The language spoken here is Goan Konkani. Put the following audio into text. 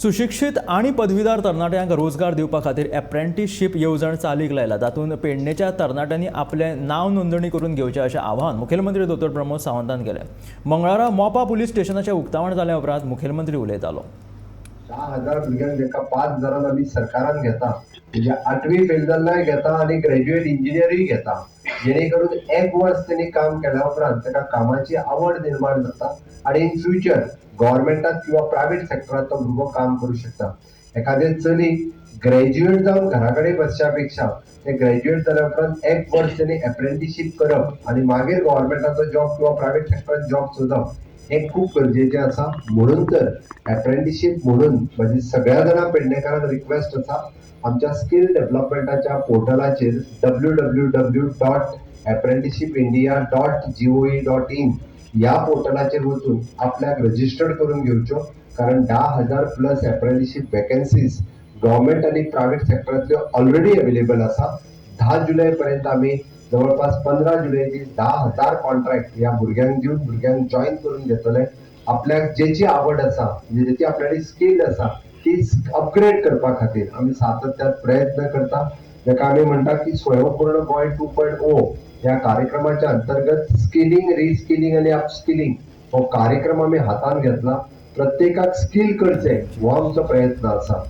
सुशिक्षीत आणि पदवीधार तरणाट्यांक रोजगार दिवपा खातीर एप्रेंटिसशीप येवजण चालीक लायला. तातूंत पेडणेच्या तरणाट्यांनी आपलें नांव नोंदणी करून घेवचें अशें आवाहन मुखेलमंत्री दोतोर प्रमोद सावंतान केलें. मंगळारा मोपा पुलीस स्टेशनाचें उक्तावण जाल्या उपरांत मुखेलमंत्री उलयतालो. 10,000 भुरग्यांक जेका 5,000 आमी सरकारान घेता, म्हणजे आठवी फेल जाल्ल्याय घेता आनी ग्रॅज्युएट इंजिनियरूय घेता, जेणे करून एक वर्स तेणी काम केल्या उपरांत ताका कामाची आवड निर्माण जाता आनी इन फ्युचर गव्हर्मेंटात किंवा प्रायव्हेट सेक्टरात तो भुरगो काम करूं शकता. एखादें चली ग्रॅज्युएट जावन घरा कडेन बसच्या पेक्षा ते ग्रॅज्युएट जाल्या उपरांत एक वर्स तेणी एप्रेंटिशीप करप आनी मागीर गव्हर्मेंटाचो जॉब किंवा प्रायव्हेट सेक्टरात जॉब सोदप हें खूब गरजेचें आसा. म्हणून तर एप्रेंटिशीप म्हणून म्हजी सगळ्या जाणां पेडणेकारांक रिक्वेस्ट आसा, आमच्या स्कील डेव्हलपमेंटाच्या पोर्टलाचेर www.apprenticeshipindia.gov.in ह्या पोर्टलाचेर वचून आपल्याक रजिस्टर्ड करून घेवच्यो, कारण 10,000 प्लस एप्रेंटिशीप वेकन्सीज गव्हर्मेंट आनी प्रायव्हेट सेक्टरांतल्यो ऑलरेडी अवेलेबल आसा. 10 जुलय पर्यंत आमी जवळपास 15 जुलयची 10,000 कॉन्ट्रॅक्ट ह्या भुरग्यांक दिवन भुरग्यांक जॉयन करून घेतले. आपल्याक जेची आवड आसा, म्हणजे जेची आपल्याकडे स्कील आसा, ती अपग्रेड करपा खातीर आमी सातत्यान प्रयत्न करता, जाका आमी म्हणटा की स्वयंपूर्ण गोंय 2.0 ह्या कार्यक्रमाच्या अंतर्गत स्किलिंग, रिस्किलिंग आनी अपस्किलिंग हो कार्यक्रम आमी हातान घेतला. प्रत्येकाक स्कील करचें हो आमचो प्रयत्न आसा.